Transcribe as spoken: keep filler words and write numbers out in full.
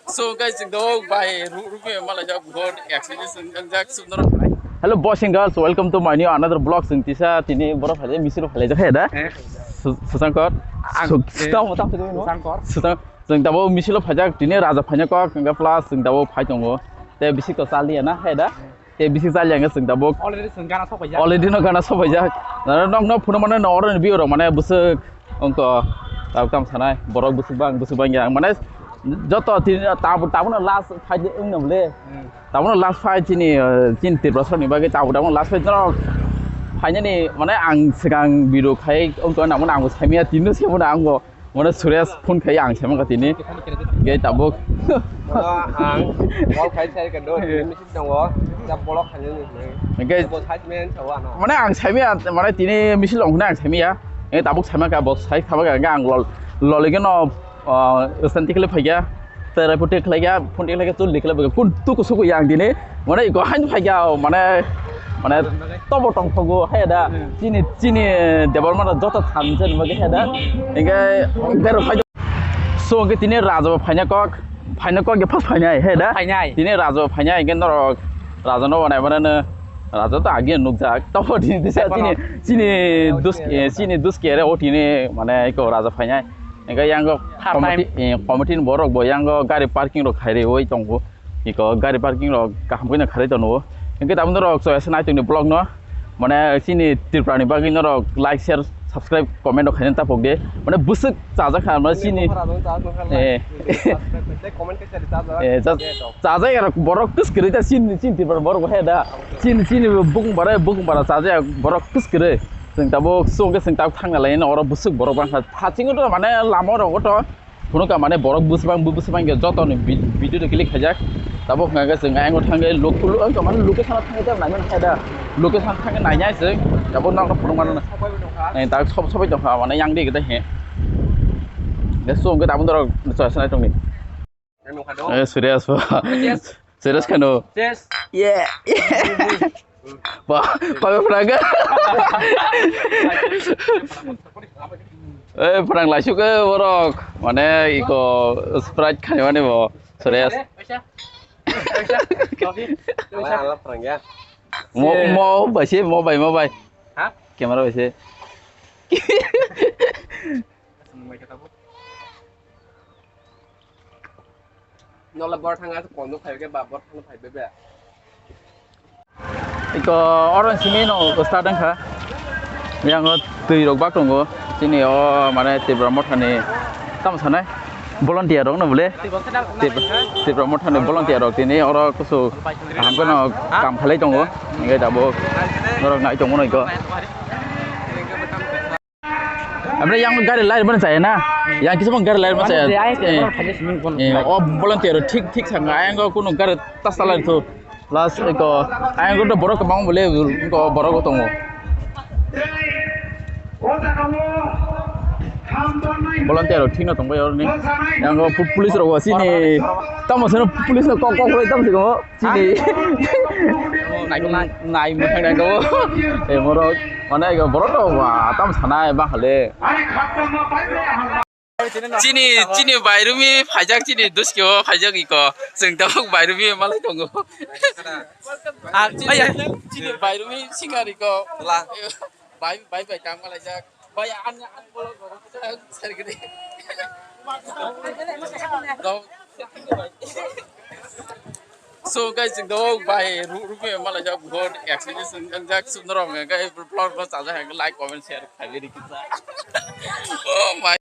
So guys, chwng tabuk bai ru-, rupee malaijak, god accident swngjak, sundor. Hello boys and girls, welcome to my new another vlog. Chwng tisa tini borok phaijak, misilo phaijak khe da. Eh. Su-, Susankor. Ang, Su-, eh, Susankor, Susankor. Susankor. Chwng tabuk misilo phaijak, tini raja phaina kok, hwnkhe plus chwng tabuk phai tongo. Tei bisik to chaliya na, hai da? Tei bisik chaliya hwnkhe chwng tabuk. Already chwng gana sok paijak. Already no gana sok paijak. Nang no phunukmano no oro ni view rok mane bwswk wngkha. Tabuk tamo sanai, borok bwswk bang, bwswk bang ya. Mane joto tini tabuk, tabuk no last fight wngna bole. Hmm. Tabuk no last fight chini, eh, chini Tripura ni bagwi tabuk, tabuk no last fight no. Phainani mane ang swkang video khai wngkha, nang mane ang bo saimanya tini se mane ang bo. Mane Suresh phone khai ang sema ka tini. Ge tabuk. Ang call khai sai ka do, tini misil tongo. Ja block khai ni. Ge bo side man chawa no. Mane ang saimanya, mane tini misil ong na ang saimanya. Ge tabuk saima ka bo sai khama ka ang lol, lol ge no, ah, stand tikle phai ya. Tei rai putek khlai ya, phone tik khlai ya, chul dik khlai ya, kun tu kusuku yang tini. Mane iko hain phai ya, mane, mane tobo tong thogo, hai da. Chini, chini Debbarma da joto thamse ni bagwi hai da. Hingke bero phai. So hingke tini raja bo phaina kok, phaina kok ya phas phainai, hai da. Phainai. Tini raja bo phainai, hingke norok raja no banai banana raja to agi nukjak. Tobo tini disa chini, chini dus, eh, chini dus kere o tini mane iko raja phainai. Hingke yango committee, eh, committee ni borok bo yango gari parking rok khairwi tongo. Iko gari parking rok kaham khe no kharwi tongo. Hingke tabuk norok chwraisa nai tongni vlog no. Mane chini Tripura ni bagwi norok like, share, subscribe, comment rok khaina tapok de. Mane bwswk chajak kha mane chini. Eh. Eh, cha-, chajak ya borok kwskwrwi ta chini, chini Tripura borok bo hai da. Chini, chini bukung bara, bukung bara chajak borok kwskwrwi. Chwng tabuk chwng khe chwng tabuk thangna lai no oro bwswk borok bangkha. Hachingo to mane lama rogo to. Phunukha mane borok bwswk bang, bwswk bang khe joto ni vi-, video de click khaijak. Tabuk hwnka khe chwng ayang o thangwi lok-, lok-, wngkha mane location o thangwi tei naimani khe da. Location thangwi nainai chwng. Tabuk nokno phunuk mano. Eh, tak sob-, sobai tongkha mane yang di khe he. Khe chwng khe tabuk norok chwraisa nai tongni. Eh, serious ba. Serious kheno. Yes. Yeah. Ba, ba, phrang. Eh, phrang laisuk, eh, borok. Mane iko Sprite khaimani bo. Serious. Mo, mo bai se, mo bai, mo bai. Ha? Camera bai se. Nola bor thanga kondo phaibe ba bor thanga phaibe be. Iko oro simi no start wngkha. Yango twi rok bak tongo. Chini o mane Tipra Motha ni tamo sanai volunteer rok no bole. Tip-, Tipra Motha ni volunteer rok tini oro kusu kaham kheno kam khalai tongo. Hingke tabuk norok nai tongo no iko. Amre yang gari lair mana saya na? Yang kisah gari lair mana saya? Eh, eh, oh, volunteer thik, thik sanga. Yang kau kuno gari tas salah itu. Last iko, yang kau borok kemang boleh, kau borok kau tunggu. Volunteer thik na tunggu ya ni. Yang kau pu-, police rok sini. Tamo sana police rok kau, kau boleh tamo sih kau. Chini. Nai, nai, nai, mwthang nai kabo. Eh, borok, mane, borok to, wa, tam sanai, ba, hale. Chini, chini bairumi phaijak, chini duskio phaijak iko. Chwng tabuk bairumi malai tongo. Ah, chini, ai, ai. Chini bairumi singar iko. Bai, bai, bai, tang malaijak. Bai, an, an, bolok, bolok, sir, gini. So, guys, chwng tabuk bai, ru-, rupee malaijak, god, accident, jak, sundorong, guys, vlog, no, chaja, like, comment, share, khairi, kita. Oh my.